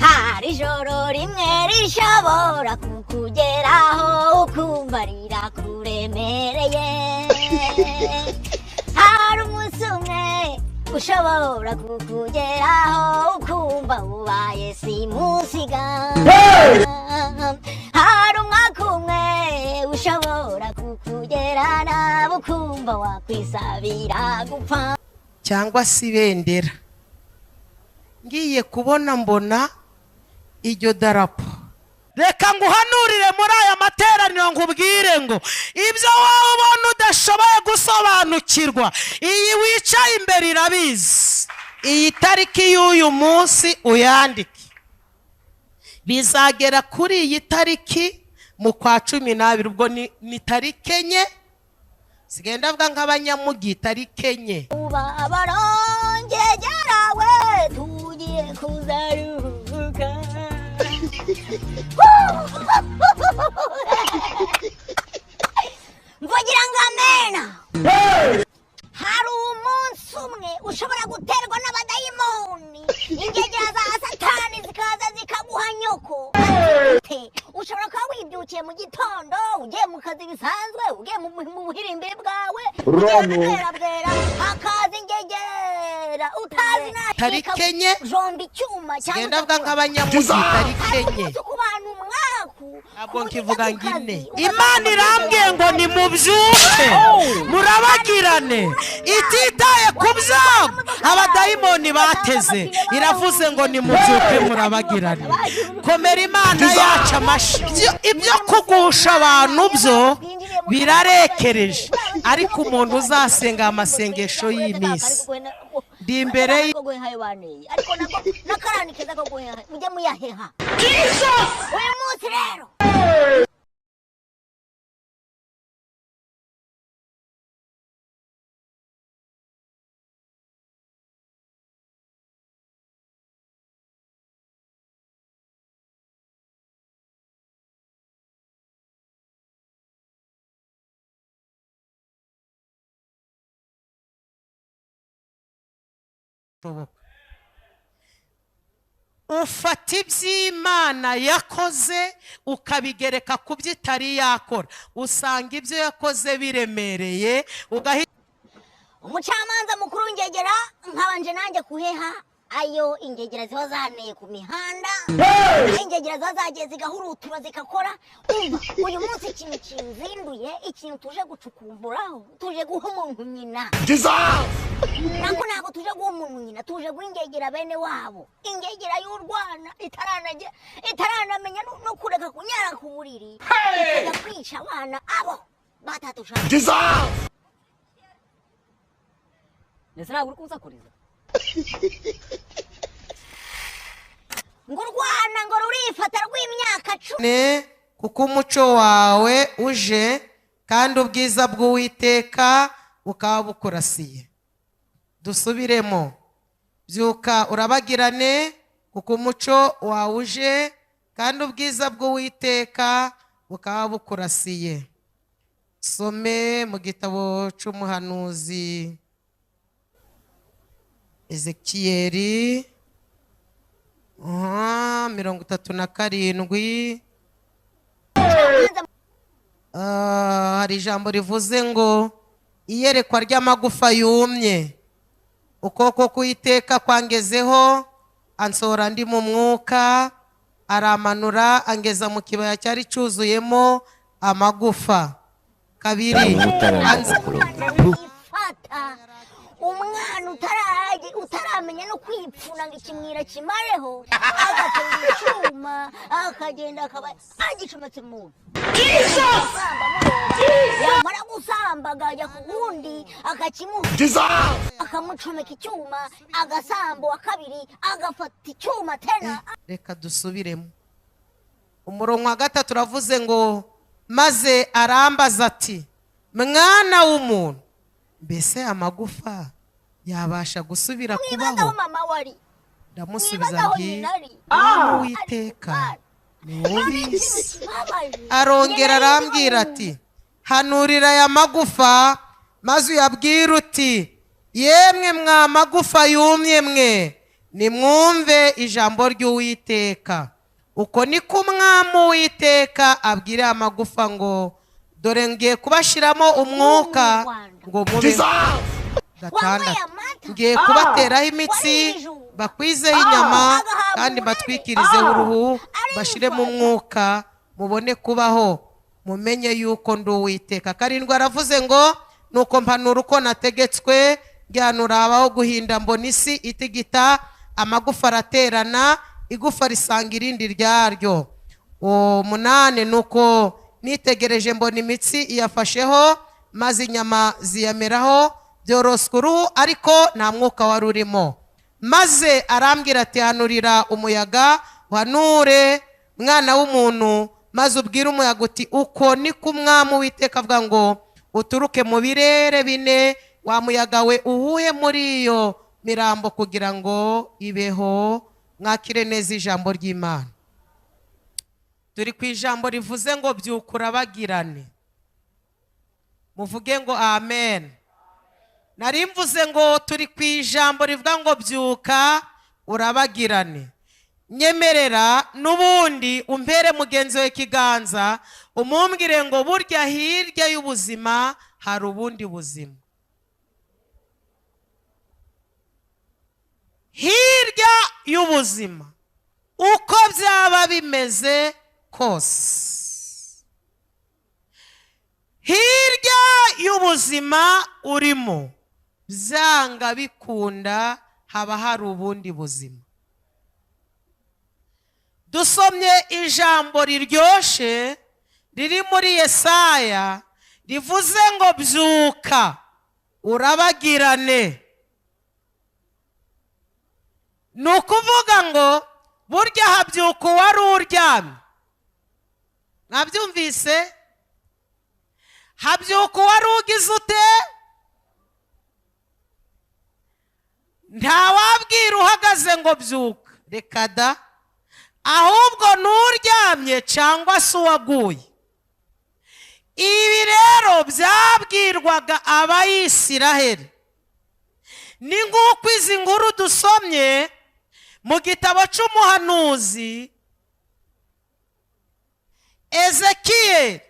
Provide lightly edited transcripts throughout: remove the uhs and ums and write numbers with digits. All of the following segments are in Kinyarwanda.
Hari ijoro rimwe rishobora kukugeraho ukumva rirakuremereye. Hari umunsi umwe ushobora kukugeraho ukumva ubaye simusiga. Hari umwaka umwe ushobora kukugera nawe ukumva wakwisabira gupfa. Cyangwa se ibendera. Ngiye kubona mbona iryo darapo. Reka nguhanurire muri aya materaniro nkubwire ngo ibyo wowe ubona udashoboye gusobanukirwa, iyi wicaye imbere irabizi. Iyi tariki y'uyu munsi uyandike, bizagera kuri iyi tariki mu kwa 12, ubwo ni tariki 4. Sigaye ndavuga nk'abanyamugi, tariki 4. Abarongegerawe tugiye kuzaruhuka. Mvugira ngo amena. Hari umunsi umwe ushobora guterwa n'abadayimoni, ingegera za satani zikaza zikaguha nyoko. Ushobora kuba wibyukiye mu gitondo, ugiye mu kazi bisanzwe, ugiye mu buhirimbi bwawe, ugiye bwera, hakaza ingegera utazi na tariki 4. Jomba icyuma cyangwa ndavuga nk'abanyamugi, tariki 4. Ku bantu mwaku ntabwo nkivuga ngine. Imana irambwiye ngo nimubyuke murabagirane, ititaye ku byago abadayimoni bateze, iravuze ngo nimubyuke murabagirane. Komera Imana yacu amashyi. Ibyo kugusha abantu byo birarekereje, ariko umuntu uzasenga amasengesho y'iminsi ndi imbere ariko nakarani keza ko guheha mujye muyaheha. Uyu munsi rero ufata iby'Imana yakoze ukabigereka ku byo itari yakora, usanga ibyo yakoze biremereye. Umucamanza mukuru w'ingegera nkabanje nanjye kuheha ayo ingegera ziba zaneye ku mihanda, ingegera ziba zagiye zigahurutura zigakora. Umva uyu munsi ikintu kinzinduye, ikintu tuje gucukumburaho, tuje guha umuntu nyina. Nako ntabwo tuje guha umuntu nyina, tuje guha ingegera bene wabo, ingegera y'urwana itaranamenya no kureka kunyara ku buriri, ikajya kwica abana abo batatushaka. Ndetse ntabwo uri kunsakuriza. Ngo urwana ngo rurifata rw'imyaka 10. Kuko umuco wawe uje kandi ubwiza bw'Uwiteka bukaba bukurasiye. Dusubiremo. Byuka urabagirane, kuko umuco wawe uje kandi ubwiza bw'Uwiteka bukaba bukurasiye. Some mu gitabo cy'umuhanuzi Ezekiyeli 37. Hari ijambo rivuze ngo iyerekwa ry'amagufa yumye. Ukuboko k'Uwiteka kwangezeho, ansohora ndi mu mwuka, aramanura angeza mu kibaya cyari cyuzuyemo amagufa. Kabiri, umwana utaramenya no kwipfuna ngo ikimwira kimareho, agaterura icyuma akagenda akaba agicometse umuntu. Yamara gusamba akajya ku wundi akakimuha, akamucomeka icyuma, agasamba uwa kabiri agafata icyuma tena. Reka dusubiremo. Umurongo wa 3 uravuze ngo maze arambaza ati mwana w'umuntu, mbese amagufa yabasha gusubira kubaho? Ndamusubiza nti Uwiteka ni wowe ubizi. Arongera arambwira ati hanurira aya magufa maze uyabwire uti Yemwe mwa magufa yumye mwe, nimwumve ijambo ry'Uwiteka. Uko niko Umwami Uwiteka abwira amagufa ngo: dore ngiye kubashiramo umwuka ngo mube. Gatandatu, ngiye kubateraho imitsi, bakwizeho inyama, kandi mbatwikirizeho uruhu, bashiremo umwuka, mubone kubaho, mumenye yuko ndi Uwiteka. Karindwi aravuze ngo: nuko mpanura uko nategetswe, njyanura abaho guhinda, mbona isi itigita, amagufa araterana, igufa risanga irindi ryaryo. 8, nuko nitegereje mbona imitsi iyafasheho, maze inyama ziyameraho, byoroswa uruhu, ariko nta mwuka wari urimo. Maze arambwira ati: hanurira umuyaga, uhanure mwana w'umuntu, maze ubwire umuyaga uti: uko niko Umwami Uwiteka avuga ngo: uturuke mu birere bine, wa muyaga we, uhuhe muri iyo mirambo kugira ngo ibeho. Mwakire neza ijambo ry'Imana. Turi ku ijambo rivuze ngo byuka urabagirane. Muvuge ngo amen. Nari mvuze ngo turi ku ijambo rivuga ngo byuka urabagirane. Nyemerera n'ubundi umpere mugenzi we ikiganza, umumbwire ngo burya hirya y'ubuzima hari ubundi buzima. Hirya y'ubuzima, uko byaba bimeze kose, hirya y'ubuzima urimo, byanga bikunda haba hari ubundi buzima. Dusomye ijambo riryoshe riri muri Yesaya rivuze ngo byuka urabagirane. Ni ukuvuga ngo burya habyuka uwari uryamye. Mwabyumvise? Habyuka uwari ugize ute? Ntawabwira uhagaze ngo byuka, reka da, ahubwo n'uryamye cyangwa se uwaguye. Ibi rero byabwirwaga Abayisiraheli. Ni nk'uko izi nkuru dusomye mu gitabo cy'umuhanuzi Ezekiyeli.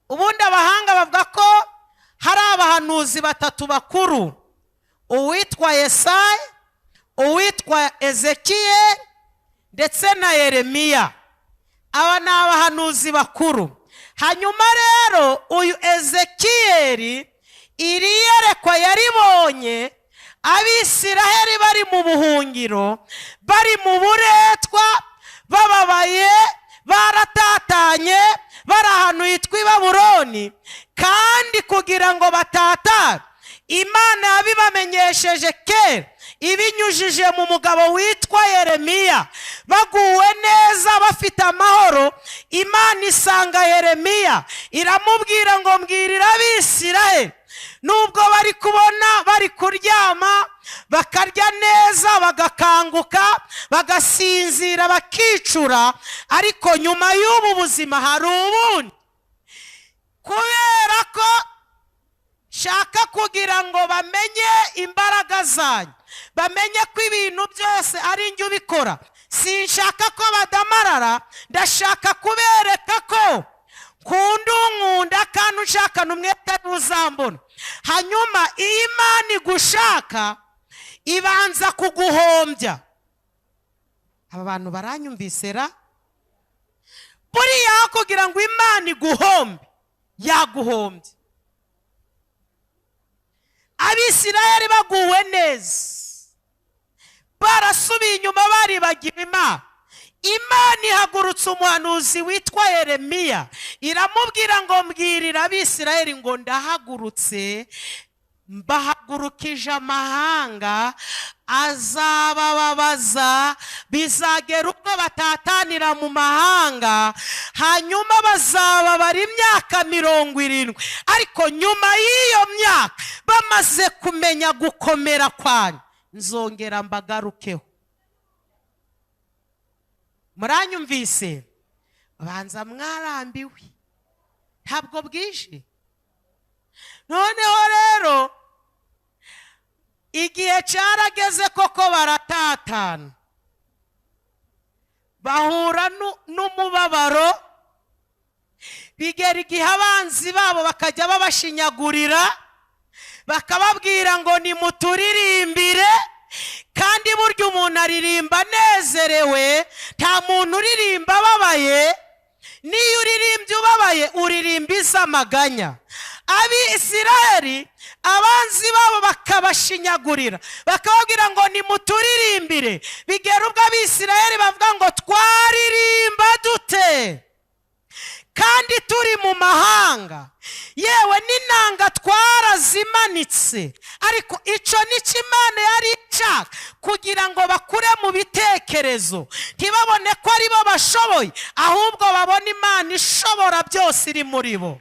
Ubundi abahanga bavuga ko hari abahanuzi batatu bakuru: uwitwa Yesaya, uwitwa Ezekiyeli ndetse na Yeremiya. Aba ni abahanuzi bakuru. Hanyuma rero uyu Ezekiyeli iri yerekwa yaribonye Abisiraheli bari mu buhungiro, bari mu buretwa, bababaye, baratatanye, bari ahantu hitwa i Babuloni. Kandi kugira ngo batatane, Imana yabibamenyesheje kera ibinyujije mu mugabo witwa Yeremiya. Baguwe neza bafite amahoro, Imana isanga Yeremiya iramubwira ngo mbwirira Abisiraheli, nubwo bari kubona bari kuryama bakarya neza bagakanguka bagasinzira bakicura, ariko nyuma y'ubu buzima hari ubundi. Kubera ko shaka kugira ngo bamenye imbaraga zanyu, bamenye ko ibintu byose ari njye ubikora, sinshaka ko badamarara, ndashaka kubereka ko nkunda unkunda kandi unshaka n'umwete uzambona. Hanyuma iyo Imana igushaka ibanza kuguhombya. Aba bantu baranyumvise ra? Buriya kugira ngo Imana iguhombe, yaguhombye. Abisirayeli baguwe neza, barasubiye inyuma baribagiwe Imana. Imana ihagurutse umuhanuzi witwa Yeremiya iramubwira ngo mbwirira Abisirayeli ngo ndahagurutse, mbahagurukije amahanga azabababaza, bizagera ubwo batatanira mu mahanga, hanyuma bazababara imyaka 70. Ariko nyuma y'iyo myaka bamaze kumenya gukomera kwanyu, nzongera mbagarukeho. Muranyumvise? Banza mwarambiwe, ntabwo bwije. Noneho rero Igihe cyarageze koko baratatana, bahura n'umubabaro, bigera igihe abanzi babo bakajya babashinyagurira, bakababwira ngo nimuturirimbire. Kandi burya umuntu aririmba anezerewe, nta muntu uririmba ababaye. Niyo uririmbye ubabaye uririmba iz'amaganya. Abisirayeli abanzi babo bakabashinyagurira, bakababwira ngo nimuturirimbire. Bigera ubwo Abisirayeli bavuga ngo twaririmba dute kandi turi mu mahanga, yewe n'inanga twarazimanitse. Ariko icyo nicyo Imana yari ishaka, kugira ngo bakure mu bitekerezo, ntibabone ko ari bo bashoboye, ahubwo babone Imana ishobora byose iri muri bo.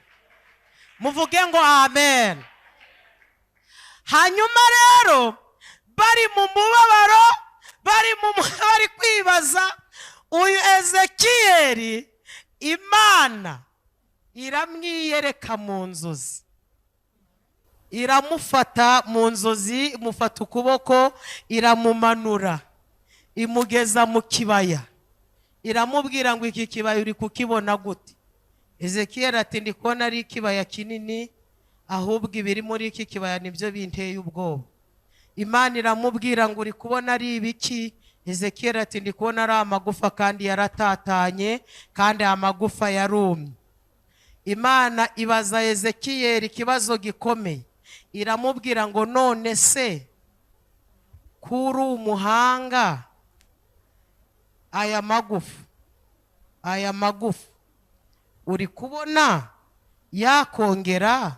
Muvuge ngo amen. Hanyuma rero bari mu mubabaro, bari kwibaza, uyu Ezekiyeli Imana iramwiyereka mu nzozi, iramufata mu nzozi, imufata ukuboko, iramumanura, imugeza mu kibaya, iramubwira ngo iki kibaya uri kukibona gute? Ezekiyeli ati ndi kubona ari ikibaya kinini, ahubwo ibiri muri iki kibaya nibyo binteye ubwoba. Imana iramubwira ngo uri kubona ari ibiki? Ezekiyeli ati ndi kubona ari amagufa kandi yaratatanye, kandi amagufa yarumye. Imana ibaza Ezekiyeli ikibazo gikomeye, iramubwira ngo none se kuri umuhanga aya magufa uri kubona yakongera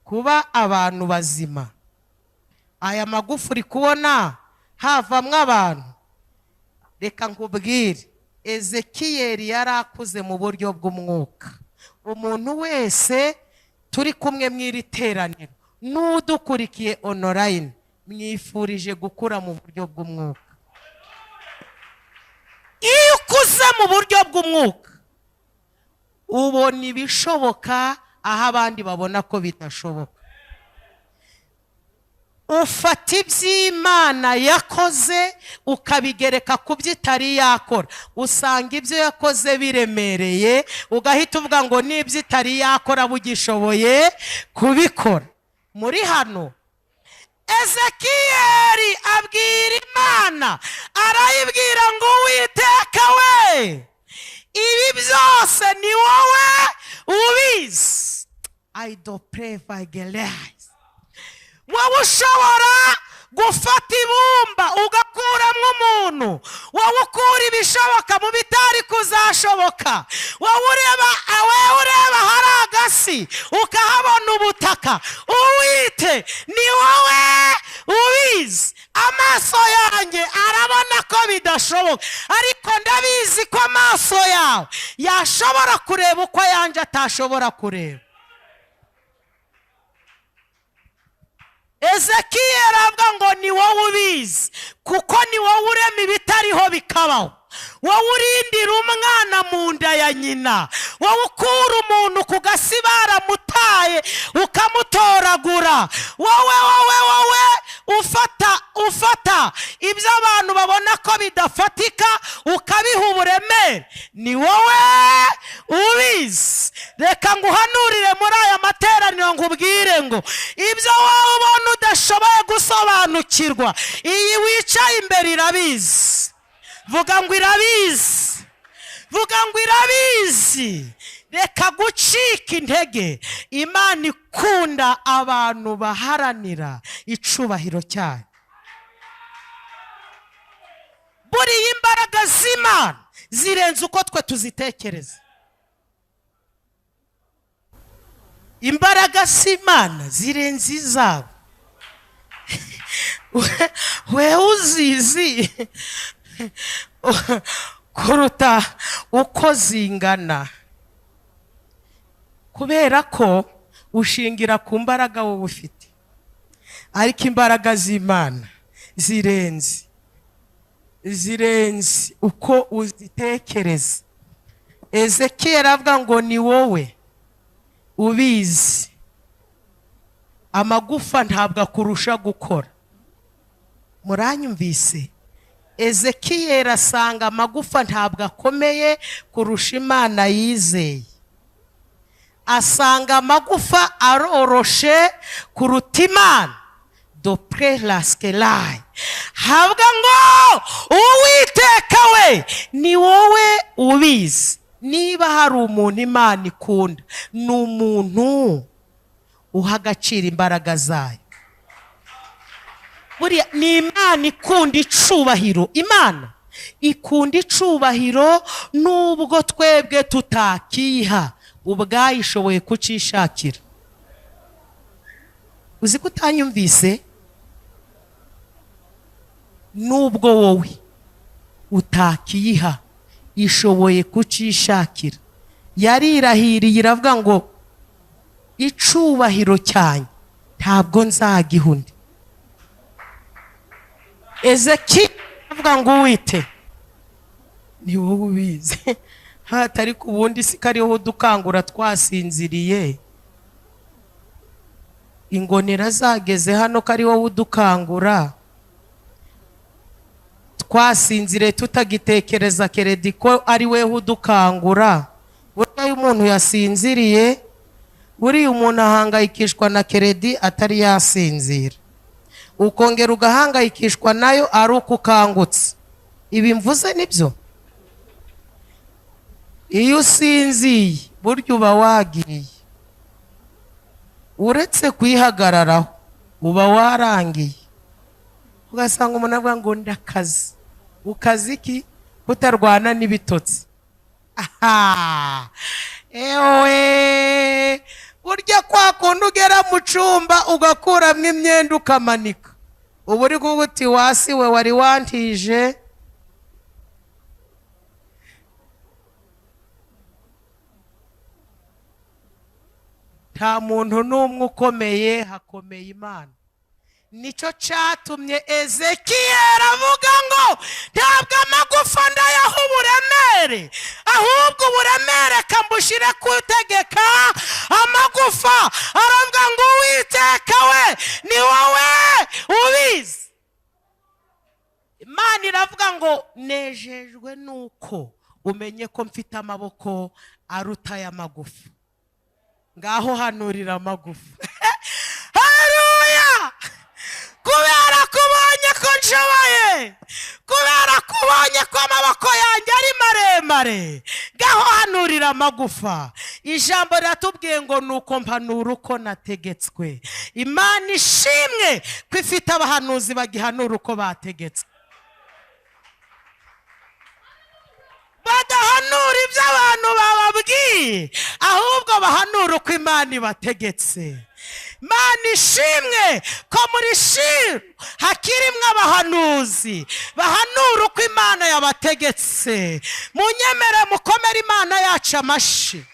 kuba abantu bazima? Aya magufa uri kubona havamwo abantu? Reka nkubwire, Ezekiyeli yarakuze mu buryo bw'umwuka. Umuntu wese turi kumwe mu iri teraniro n'udukurikiye online, mwifurije gukura mu buryo bw'umwuka. Iyo ukuze mu buryo bw'umwuka ubona ibishoboka aho abandi babona ko bidashoboka. Ufata iby'Imana yakoze ukabigereka ku byo itari yakora, usanga ibyo yakoze biremereye, ugahita uvuga ngo n'ibyo itari yakora bugishoboye kubikora. Muri hano Ezekiyeli abwira Imana, arayibwira ngo Uwiteka we, ibi byose ni wowe ubizi. I do pray for Gelias. Wowe ushobora gufata ibumba ugakuramo umuntu, wowe ukura ibishoboka mu bitari kuzashoboka, wowe ureba hari agasi ukahabona ubutaka, Uwite ni wowe ubizi. Amaso yanjye arabona ko bidashoboka, ariko ndabizi ko amaso yawe yashobora kureba uko ayanjye atashobora kureba. Ezekiyeli avuga ngo ni wowe ubizi, kuko ni wowe urema ibitariho bikabaho, wowe urindira umwana mu nda ya nyina, wowe ukura umuntu ku gasi baramutaye ukamutoragura, wowe wowe wowe ufata ibyo abantu babona ko bidafatika ukabiha uburemere, ni wowe ubizi. Reka nguhanurire muri aya materaniro nkubwire ngo ibyo wowe ubona udashoboye gusobanukirwa, iyi wicaye imbere irabizi. Vuga ngo irabizi, vuga ngo irabizi. Reka gucika intege. Imana ikunda abantu baharanira icubahiro cyayo. Buriya imbaraga z'Imana zirenze uko twe tuzitekereza. Imbaraga z'Imana zirenze izabo. Wewe uzizi kuruta uko zingana, kubera ko ushingira ku mbaraga wowe ufite, ariko imbaraga z'Imana zirenze uko uzitekereza. Ezekiyeli avuga ngo ni wowe ubizi. Amagufa ntabwo akurusha gukora. Muranyumvise? Ezekiyeli asanga amagufa ntabwo akomeye kurusha Imana yizeye, asanga amagufa aroroshe kuruta Imana. Dopre laskelayi habwa ngo Uwiteka we ni wowe ubizi. Niba hari umuntu Imana ikunda ni umuntu uha agaciro imbaraga zayo. Buriya ni Imana ikunda icubahiro. Imana ikunda icubahiro nubwo twebwe tutakiha, ubwayo ishoboye kucishakira. Uzi ko utanyumvise? Nubwo wowe utakiyiha ishoboye kucishakira. Yarirahiriye iravuga ngo icubahiro cyanjye ntabwo nzagiha undi. Ezekiyeli avuga ngo Uwite ni wowe ubizi. Hatari ku bundi si kariho dukangura twasinziriye, ingonera zageze hano kari wowe udukangura twasinziriye tutagitekereza keredi ko ari weho udukangura. Burya iyo umuntu yasinziriye, buriya umuntu ahangayikishwa na keredi atari yasinzira, ukongera ugahangayikishwa nayo ari uko ukangutse. Ibi mvuze nibyo? Iyo usinziye burya uba wagiye, uretse kuyihagararaho uba warangiye. Ugasanga umuntu avuga ngo ndakazi. Ukazi iki? Kutarwana n'ibitotsi. Aha, ewe burya kwa kundi ugera mu cyumba ugakuramo imyenda ukamanika, uba uri kuvuga uti wasi we wari wantije. Nta muntu n'umwe ukomeye, hakomeye Imana. Nicyo cyatumye Ezekiyeli avuga ngo ntabwo amagufa ndayaha uburemere, ahubwo uburemere kambushire kutegeka amagufa. Aravuga ngo Uwiteka we ni wowe ubizi. Imana iravuga ngo nejejwe nuko umenye ko mfite amaboko aruta y'amagufa. Ngaho hanurira amagufa. Haleluya! Kubera kubonye ko nshoboye, kubera kubonye ko amaboko yanjye ari maremare, ngaho hanurira amagufa. Ijambo riratubwiye ngo nuko mpanura uko nategetswe. Imana ishimwe ko ifite abahanuzi bagihanura uko bategetswe, badahanura ibyo abantu bababwiye, ahubwo bahanura uko Imana ibategetse. Imana ishimwe ko muri Shilo hakirimwe abahanuzi bahanura uko Imana yabategetse. Munyemere mukomere Imana yacu amashi.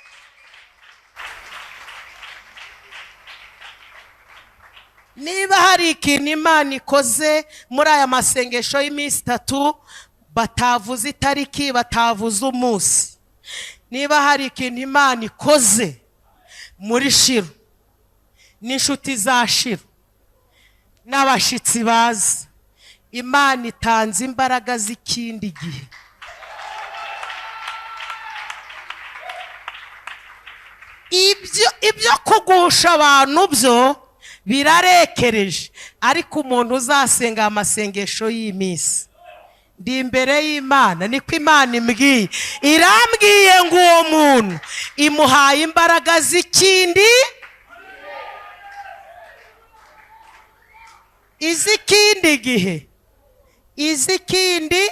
Niba hari ikintu Imana ikoze muri aya masengesho y'iminsi itatu, batavuze itariki, batavuze umunsi, niba hari ikintu Imana ikoze muri Shilo n'inshuti za Shilo n'abashitsi baza, Imana itanze imbaraga z'ikindi gihe. Ibyo kugusha abantu byo birarekereje, ariko umuntu uzasenga amasengesho y'iminsi, ndi imbere y'Imana, niko Imana imbwiye, irambwiye ngo uwo muntu imuhaye imbaraga z'ikindi, iz'ikindi gihe, iz'ikindi.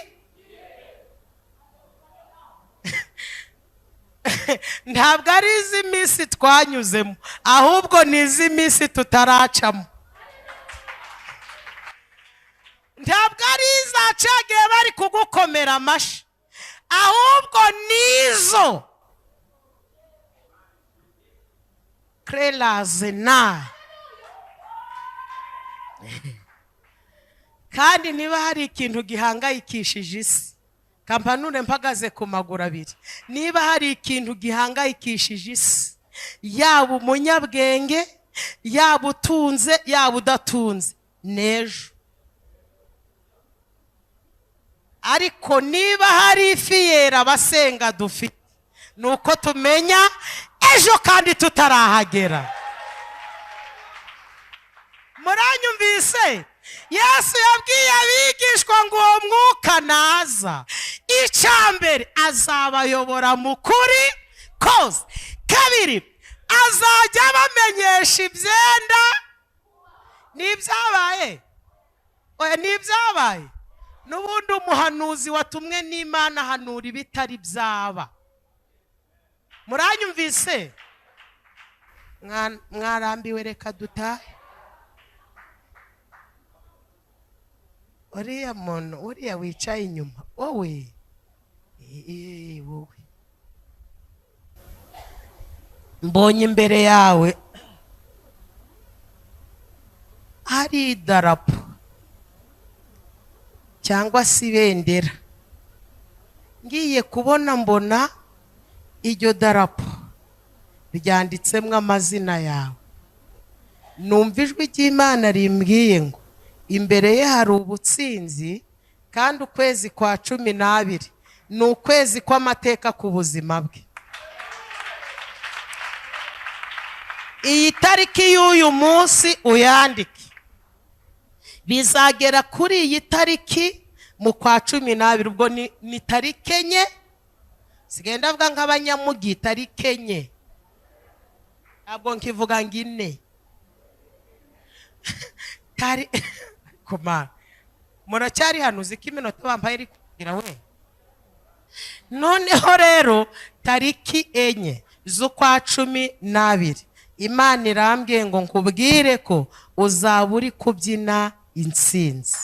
Ntabwo ari iz'iminsi twanyuzemo, ahubwo ni iz'iminsi tutaracamo. Ntabwo ari izacagiye bari kugukomera amashi, ahubwo nizo krelazena. Kandi niba hari ikintu gihangayikishije isi, kampanure mpagaze ku maguru abiri, niba hari ikintu gihangayikishije isi, yaba umunyabwenge, yaba utunze, yaba udatunze, n'ejo. Ariko niba hari ifiyera abasenga dufite, ni uko tumenya ejo kandi tutarahagera. Muranyumvise? Yesu yabwiye abigishwa ngo uwo mwuka naza, icya mbere azabayobora mu kuri kose, kabiri azajya abamenyesha ibyenda n'ibyabaye. Oya, n'ibyabaye. N'ubundi umuhanuzi watumwe n'Imana ahanura ibitari byaba. Muranyumvise? Mwarambiwe? Reka dutahe. Uriya muntu, uriya wicaye inyuma, wowe, wowe mbonye imbere yawe hari idarapo cyangwa se ibendera. Ngiye kubona mbona iryo darapo ryanditsemo amazina yawe. Numva ijwi ry'Imana rimbwiye ngo imbere ye hari ubutsinzi, kandi ukwezi kwa 12 ni ukwezi kw'amateka ku buzima bwe. Iyi tariki y'uyu munsi uyandike, bizagera kuri iyi tariki mu kwa 12, ubwo ni tariki 4. Sigaye ndavuga nk'abanyamugi, tariki 4, ntabwo nkivuga ngo 4. Tari koma muracyari hano, uzi ko iminota bambaye iri kugira we. Noneho rero tariki 4 z'ukwa 12, Imana irambwiye ngo nkubwire ko uzaba uri kubyina intsinzi.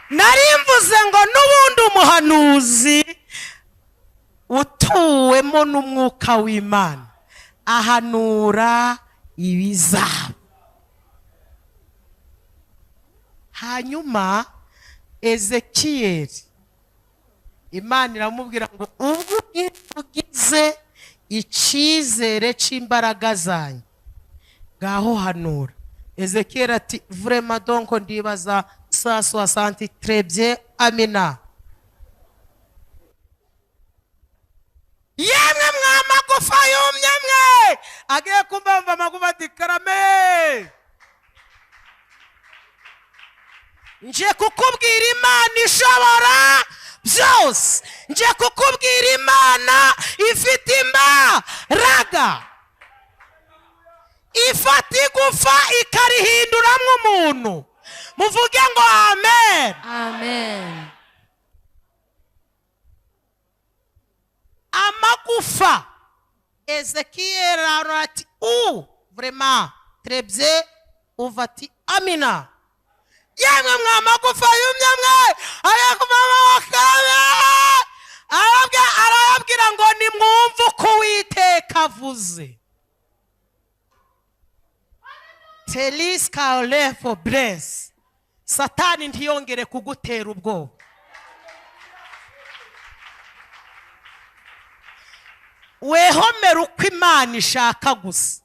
Nari mvuze ngo n'ubundi umuhanuzi utuwemo n'umwuka w'Imana ahanura ibizaba. Hanyuma Ezekiyeli, Imana iramubwira ngo ubwo ugize icyizere cy'imbaraga zanjye, ngaho hanura. Ezekiyeli ati vraiment donc ndibaza sa soixante très bien, amina. Yemwe mwa magufa yumye mwe, agiye kumva amagufa ati karame, nje kukubwira Imana ishobora byose, nje kukubwira Imana ifite imbaraga, ifata igufa ikarihinduramo umuntu. Muvuge ngo amen. Amen. Amagufa, Ezekiel ati u vraiment très bien, uva ati amina. Yemwe mwa magufa yumye mwe, arababwira ngo nimwumve uko Uwiteka avuze. Telis kaolefo bless. Satani ntiyongere kugutera ubwoba. Wehomera uko Imana ishaka gusa,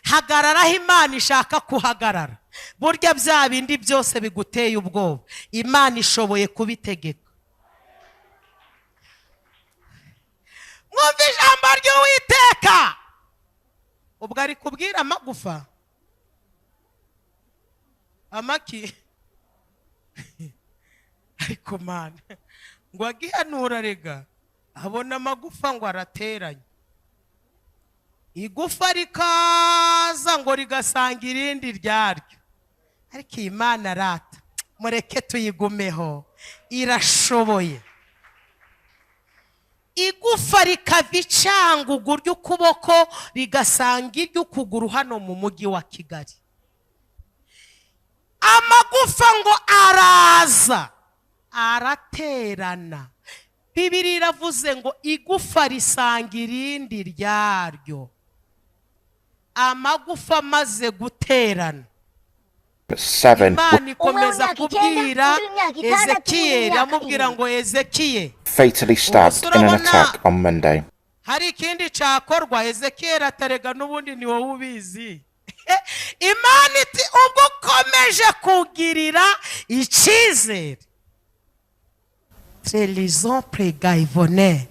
hagararaho Imana ishaka kuhagarara. Burya bya bindi byose biguteye ubwoba, Imana ishoboye kubitegeka. Mwumve ijambo ry'Uwiteka. Ubwo ari kubwira amagufa amaki, ariko Mana ngo agihanura rega abona amagufa ngo arateranye, igufa rikaza ngo rigasanga irindi ryaryo. Ariko iyi Mana rata, mureke tuyigumeho, irashoboye. Igufa rikava icangugu ry'ukuboko rigasanga iry'ukuguru hano mu mujyi wa Kigali. Amagufa ngo araza araterana. Bibiri iravuze ngo igufa risanga irindi ryaryo. Amagufa amaze guterana, 7 Imana ikomeza Umwe w'imyaka kubwira 9, undi w'imyaka 6, Ezekiyeli, undi w'imyaka amubwira 7. ngo Ezekiye, fatally stabbed in an urabona attack on Monday. Hari ikindi cyakorwa? Ezekiyeli atarega n'ubundi ni wowe ubizi. Imana iti: "Ubwo ukomeje kugirira icyizere, trelizon pregayivone,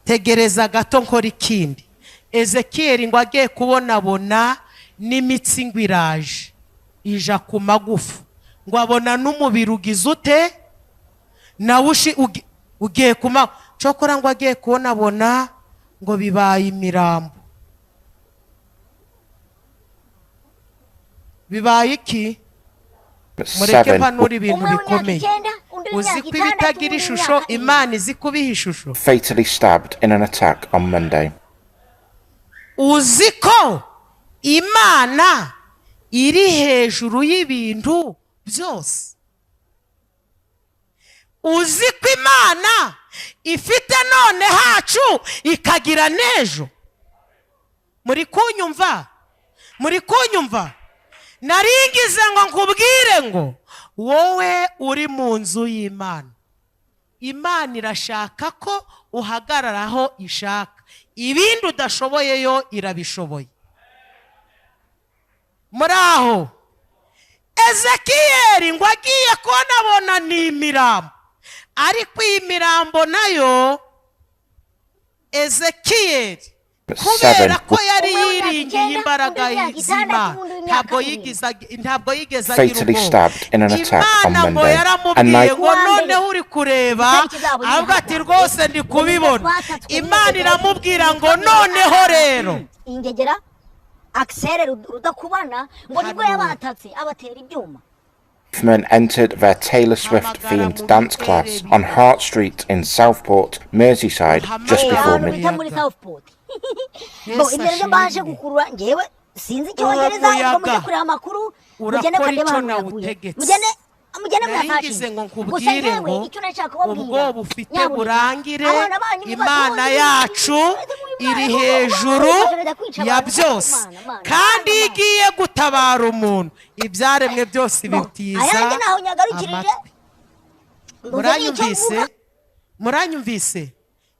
tegereza gato nkora ikindi." Ezekiyeli ngo agiye kubonabona n'imitsi ngo iraje ija ku magufa, ngo abona n'umubiri ugize ute nawe ugiye kuma cokora, ngo agiye kubonabona ngo bibaye imirambo. Bibaye iki? Mureke 7 mpanura ibintu Umwe w'imyaka bikomeye. 9, undi Uzi w'imyaka ko 6, ibitagira undi ishusho w'imyaka 7. Imana izi kubiha ishusho. fatally stabbed in an attack on Monday. Uzi ko Imana iri hejuru y'ibintu byose? Uzi ko Imana ifite none hacu ikagira n'ejo? Muri kunyumva? Muri kunyumva? Naringize ngo nkubwire ngo wowe uri mu nzu y'Imana, Imana irashaka ko uhagarara aho ishaka. Ibindi udashoboye yo irabishoboye. Muri aho, Ezekiyeli ngo agiye kubonabona ni imirambo, ariko iyi mirambo nayo, Ezekiyeli kubera 7 ko yari Umwe w'imyaka yiringiye 9, imbaraga undi w'imyaka z'Imana, 6, undi w'imyaka ntabwo 7. ntabwo yigeze agira fatally ubwoba. stabbed in an attack on Imana ngo Monday. A yaramubwiye night ngo Kuwa mbere, noneho uri kureba, itariki zabo ziri ahubwo ati hano. rwose ndi kubibona. Twatatswe Imana n'ingegera. iramubwira ngo noneho rero Ingegera Axel Rudakubana ngo nibwo Hanura. yabatatse abatera ibyuma. men entered their Taylor Swift themed dance class on Hart Street in Southport, Merseyside, just Eh, before ahantu midnight. bita muri Southport. Bo Yesu ibyo nibyo mbashe ashimwe. gukurura. Ngewe sinzi Icyongereza, Uwo ubwo mujye muyaga kureba amakuru, mugende urakora murebe icyo ahantu yaguye, nawutegetse. mugende Naringize muyasashinge. ngo Gusa nkubwire ngewe ngo icyo nashaka kubabwira, ubwoba ufite nyamuneka, burangire. abana banyu Imana mubatoze, yacu iri hejuru ya byose, kandi iyo igiye gutabara umuntu, ibyaremwe byose bitiza Ayanjye ntaho nyagarukirije. amatwi. Mbuze n'icyo Muranyumvise? mvuga. Muranyumvise?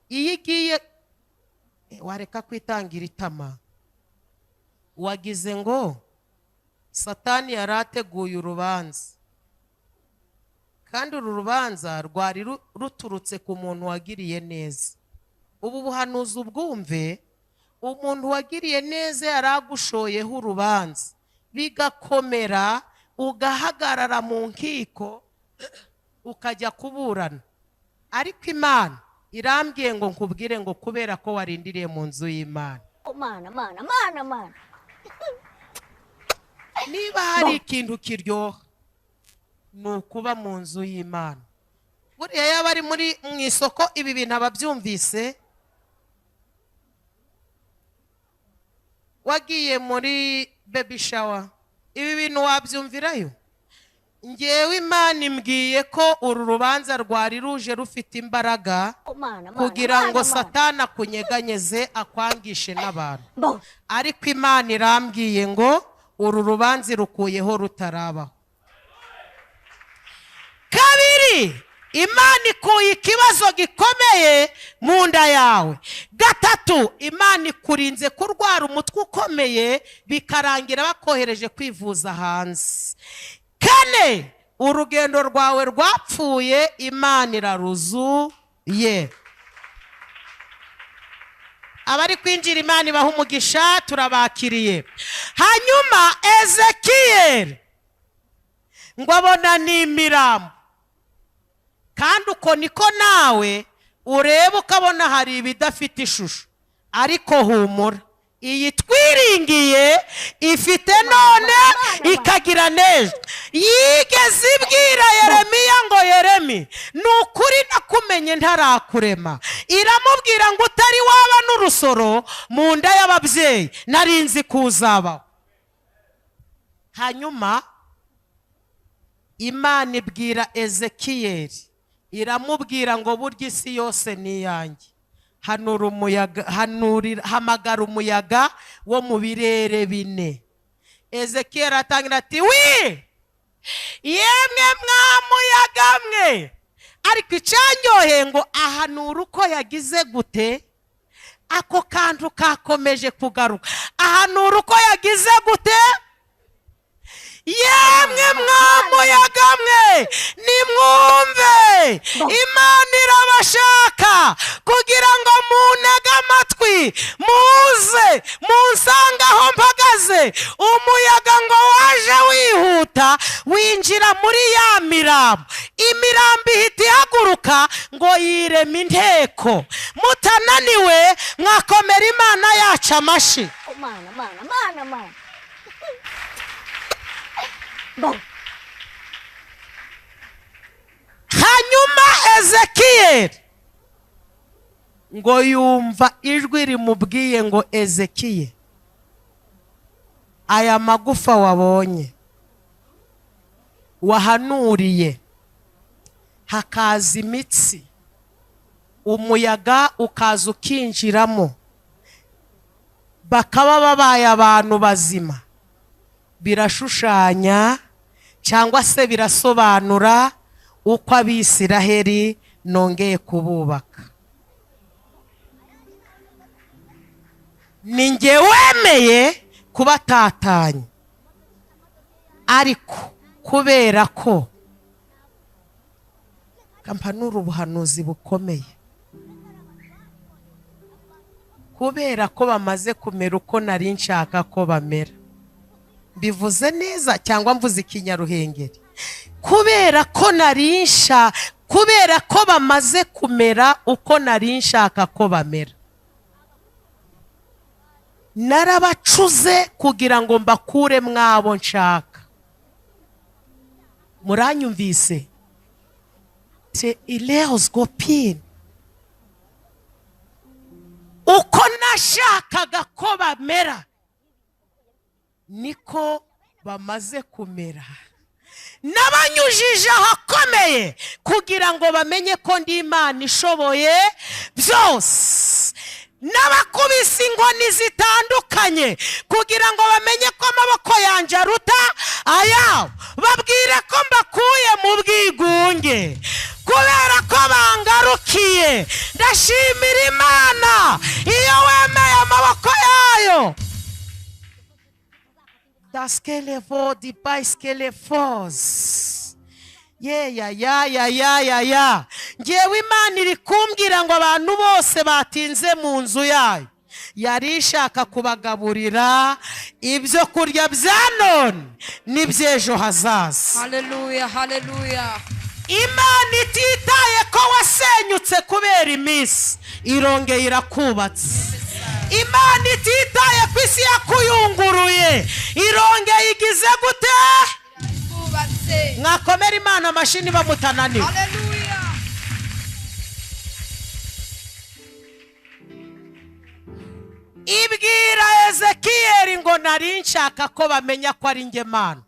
Iyo igiye wareka kwitangira itama. Wagize ngo Satani yari ateguye urubanza, kandi uru rubanza rwari ruturutse ku muntu wagiriye neza. Ubu buhanuzi ubwumve: umuntu wagiriye neza yari agushoyeho urubanza, bigakomera, ugahagarara mu nkiko, ukajya kuburana, ariko Imana irambwiye ngo nkubwire ngo kubera ko warindiriye mu nzu y'Imana, Mana, Mana, Mana, Mana! Niba hari ikintu kiryoha ni ukuba mu nzu y'Imana. Buriya yaba ari muri mu isoko, ibi bintu aba abyumvise. Wagiye muri baby shower, ibi bintu wabyumvirayo. Ngewe Imana imbwiye ko uru rubanza rwari ruje rufite imbaraga Mana, Mana, kugira ngo Mana, Mana! Satana akunyeganyeze, akwangishe n'abantu, Bo ariko Imana irambwiye ngo uru rubanza irukuyeho rutarabaho. Kabiri, Imana ikuye ikibazo gikomeye mu nda yawe. Gatatu, Imana ikurinze kurwara umutwe ukomeye bikarangira bakohereje kwivuza hanze. Kane, urugendo rwawe rwapfuye Imana iraruzuye. Abari kwinjira, Imana ibaha umugisha, turabakiriye. Hanyuma Ezekiyeli ngo abona ni imirambo, kandi uko niko nawe ureba ukabona hari ibidafite ishusho, ariko humura, iyi twiringiye ifite none ikagira n'ejo. Yigeze ibwira Yeremiya ngo: "Yeremi, ni ukuri nakumenye ntarakurema." Iramubwira ngo: "Utari waba n'urusoro mu nda y'ababyeyi, nari nzi ko uzabaho." Hanyuma Imana ibwira Ezekiyeli, iramubwira ngo: "Burya isi yose ni iyanjye. Hanura umuyaga, hanurira, hamagara umuyaga wo mu birere bine." Ezekiyeli atangira ati: "Wi yemwe mwa muyaga mwe!" Ariko icyanyohe ngo ahanura uko yagize gute? Ako kantu kakomeje kugaruka, ahanura uko yagize gute? Yemwe mwamuyaga mwe, nimwumve, Imana irabashaka kugira ngo muntege amatwi, muze munsange aho mpagaze. Umuyaga ngo waje wihuta winjira muri ya mirambo, imirambo ihita ihaguruka ngo yirema inteko. Mutananiwe mwakomera Imana yacu amashi. Mana, mana, mana, mana. Bo. Hanyuma Ezekiyeli ngo yumva ijwi rimubwiye ngo Ezekiyeli, aya magufa wabonye wahanuriye hakaza imitsi, umuyaga ukaza ukinjiramo, bakaba babaye abantu bazima, birashushanya cyangwa se birasobanura uko Abisiraheli nongeye kububaka. Ni njye wemeye kubatatanya, ariko kubera ko kampanura ubuhanuzi bukomeye, kubera ko bamaze kumera uko nari nshaka ko bamera. Mbivuze neza cyangwa mvuze ikinyaruhengeri? Kubera ko narinsha, kubera ko bamaze kumera uko nari nshaka ko bamera, narabacuze kugira ngo mbakure mwabo nshaka. Muranyumvise? Te ileosgopin, uko nashakaga ko bamera niko bamaze kumera. Nabanyujije ahakomeye kugira ngo bamenye ko ndi Imana ishoboye byose. Nabakubise inkoni zitandukanye kugira ngo bamenye ko amaboko yanjye aruta ayabo. Babwire ko mbakuye mu bwigunge kubera ko bangarukiye. Ndashimira Imana iyo wemeye amaboko yayo. Daskelevo di baiskelefos. Ye ya ya ya ya ya ya. Ngewe Imana iri kumbwira ngo abantu bose batinze mu nzu yayo, yari ishaka kubagaburira ibyo kurya bya none n'iby'ejo hazaza. Haleluya, haleluya. Imana ititaye ko wasenyutse kubera iminsi, irongeye irakubatse. Imana ititaye ku isi yakuyunguruye, irongeye igize gute? Mwakomera Imana amashyi niba mutananiwe. Haleluya. Ibwira Ezekiyeli ngo nari nshaka ko bamenya ko ari njye Mana,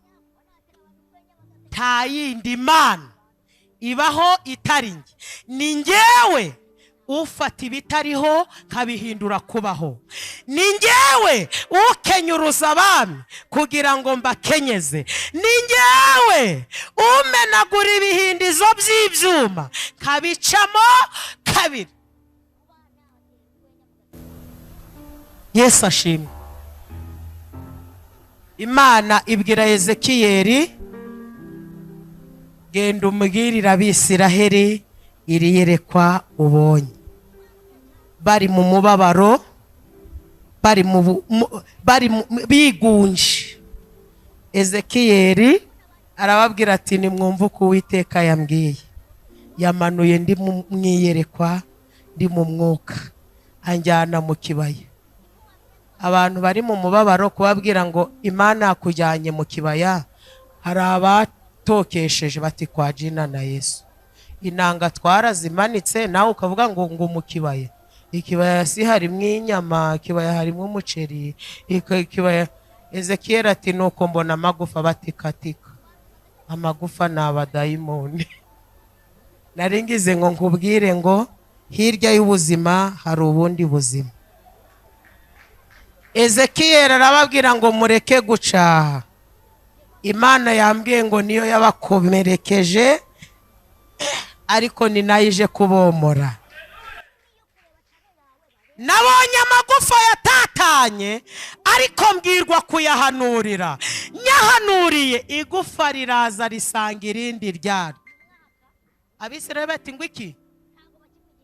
nta yindi Mana ibaho itari njye. Ni njyewe ufata ibitariho nkabihindura kubaho. Ni njyewe ukenyuruza abami kugira ngo mbakenyeze. Ni njyewe umenagura ibihindizo by'ibyuma nkabicamo kabiri. Yesu ashimwe. Imana ibwira Ezekiyeli, genda umubwirire Abisiraheli iri yerekwa ubonye. Bari mu mubabaro, bari bigunje. Ezekiyeli arababwira ati nimwumve uko Uwiteka yambwiye. Yamanuye ndi mu mwiyerekwa, ndi mu mwuka, anjyana mu kibaya. Abantu bari mu mubabaro kubabwira ngo Imana yakujyanye mu kibaya, hari abatokesheje bati kwa jina na Yesu. Inanga twarazimanitse, nawe ukavuga ngo ngo mu kibaya. Ikibaya si harimo inyama, ikibaya harimo umuceri, ikibaya. Ezekiyeli ati nuko mbona amagufa batikatika. Amagufa ni abadayimoni. Nari ngize ngo nkubwire ngo hirya y'ubuzima hari ubundi buzima. Ezekiyeli arababwira ngo mureke gucaha. Imana yambwiye ngo niyo yabakomerekeje, ariko ni nayo ije kubomora. Nabonye amagufa yatatanye, ariko mbwirwa kuyahanurira. Nyahanuriye igufa riraza risanga irindi ryaryo. Abisirayeli bati ngo iki?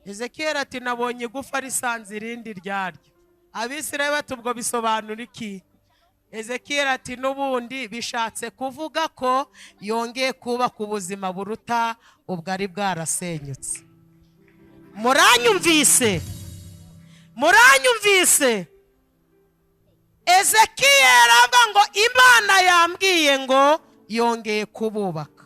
Ezekiel ati nabonye igufa risanze irindi ryaryo. Abisirayeli bati ubwo bisobanura iki? Ezekiel ati n'ubundi bishatse kuvuga ko yongeye kubaka ubuzima buruta ubwari bwarasenyutse. Muranyumvise? Muranyumvise? Ezekiel avuga ngo Imana yambwiye ngo yongeye kububaka.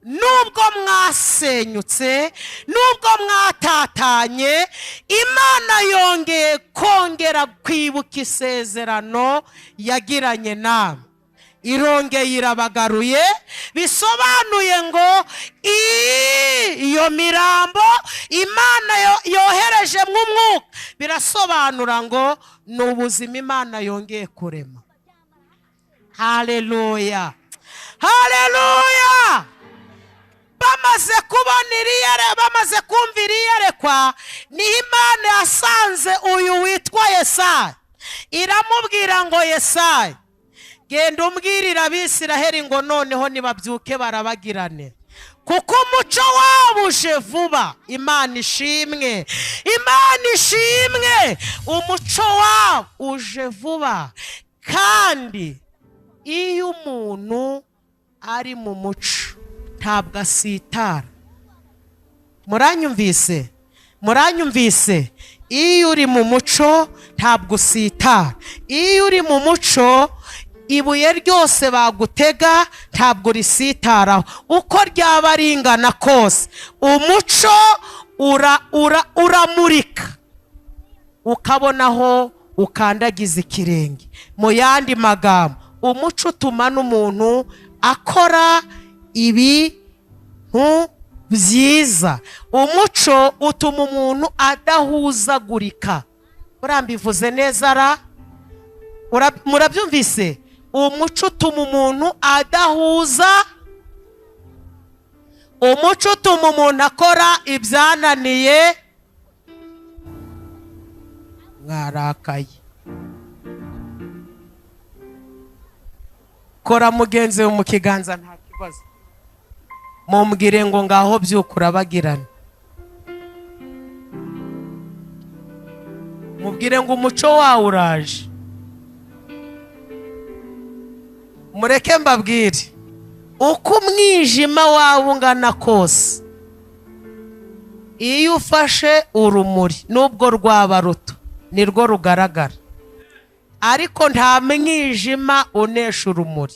Nubwo mwasenyutse, nubwo mwatatanye, Imana yongeye kongera kwibuka isezerano yagiranye namwe. Irongeye irabagaruye, bisobanuye ngo iyo mirambo Imana yohereje mu mwuka, birasobanura ngo ni ubuzima Imana yongeye kurema. Haleluya, haleluya. Bamaze kubona iriyere, bamaze kumva iriyerekwa, ni Imana yasanze uyu witwa Yesaya, iramubwira ngo Yesaya, genda umbwirira Abisiraheli ngo noneho nibabyuke barabagirane, kuko umuco wabo uje vuba. Imana ishimwe, Imana ishimwe, umuco wabo uje vuba. Kandi iyo umuntu ari mu muco ntabwo asitara. Muranyumvise? Muranyumvise? Iyo uri mu muco ntabwo usitara. Iyo uri mu muco ibuye ryose bagutega ntabwo risitaraho, uko ryaba ringana kose. Umuco uramurika, ukabonaho ukandagiza ikirenge. Mu yandi magambo, umuco utuma n'umuntu akora ibintu byiza. Umuco utuma umuntu adahuzagurika. Urambivuze neza ra? Murabyumvise? Umuco utuma umuntu adahuza. Umuco utuma umuntu akora ibyananiye. Mwarakaye. Kora mugenzi we mu kiganza nta kibazo, mumbwire ngo ngaho byuka urabagirana. Mubwire ngo umuco wawe uraje. Mureke mbabwire, uko umwijima wawe ungana kose, iyo ufashe urumuri nubwo rwaba ruto nirwo rugaragara, ariko nta mwijima unesha urumuri.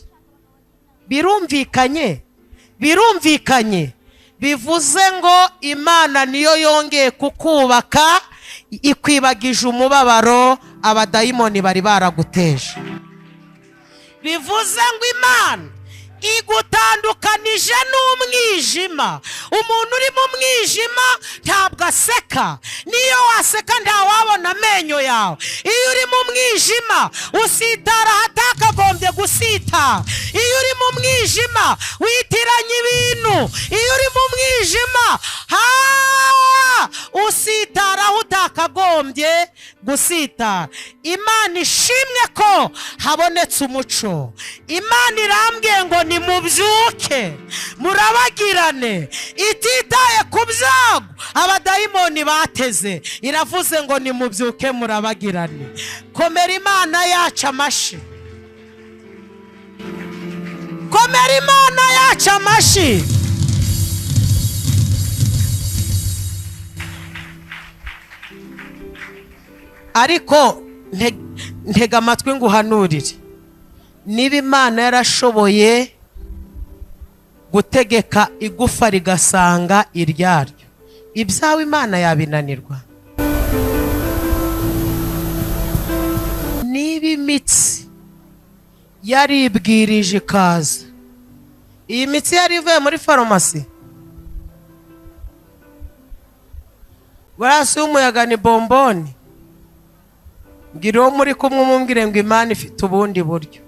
Birumvikanye? Birumvikanye? Bivuze ngo Imana niyo yongeye kukubaka, ikwibagije umubabaro abadayimoni bari baraguteje. Bivuze ngo Imana igutandukanije n'umwijima. Umuntu uri mu mwijima ntabwo aseka, niyo waseka ntawabona amenyo yawe. Iyo uri mu mwijima usitara ahatakagombye gusitara. Iyo uri mu mwijima witiranya ibintu. Iyo uri mu mwijima usitara aho utakagombye gusitara. Imana ishimwe ko habonetse umuco. Imana irambwiye ngo nimubyuke murabagirane, ititaye ku byago abadayimoni bateze. Iravuze ngo nimubyuke murabagirane. Komera Imana yacu amashi. Komera Imana yacu amashi. Ariko ntega amatwi nguhanurire, niba Imana yarashoboye gutegeka igufa rigasanga iryaryo, ibyawe Imana yabinanirwa? Niba imitsi yaribwirije ikaza, iyi mitsi yari ivuye muri farumasi, burasi y'umuyaga ni bomboni, mbwira uwo muri kumwe umumbwire ngo Imana ifite ubundi buryo.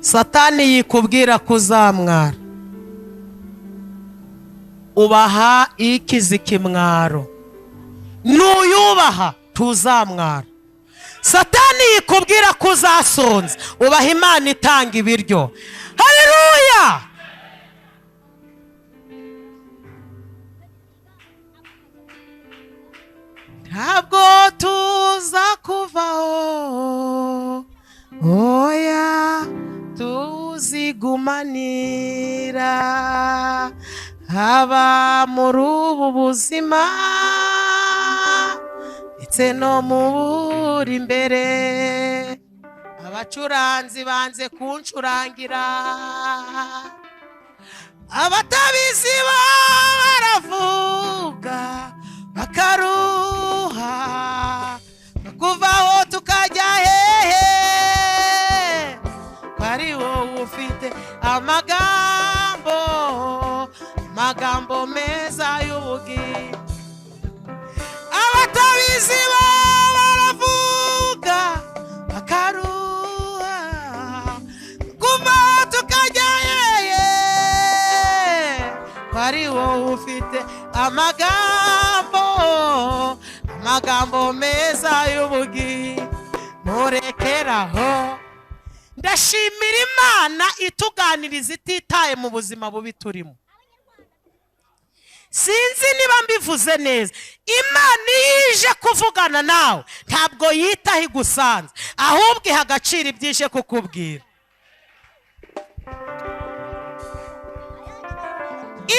Satani yikubwira kuzamwara, ubaha ikiza ikimwaro. Nuyubaha tuzamwara. Satani yikubwira ko uzasonza, ubaha Imana itanga ibiryo. Haleluya! Ntabwo tuza kuvaho, oya tuzigumanira, haba muri ubu buzima ndetse no mu buri imbere. Abacuranzi banze kuncurangira, abatabizi baravuga bakaruha, kuvaho tukajya hehe, ari wowe ufite amagambo, amagambo meza y'ubugingo. Abatabizi baravuga bakaruha, kuvaho tukajya hehe, ari wowe ufite amagambo, amagambo meza y'ubugingo. Murekeraho. Ndashimira Imana ituganiriza ititaye mu buzima bubi turimo. Sinzi niba mbivuze neza. Imana ije kuvugana nawe ntabwo yitaho igusanze, ahubwo iha agaciro ibyije kukubwira.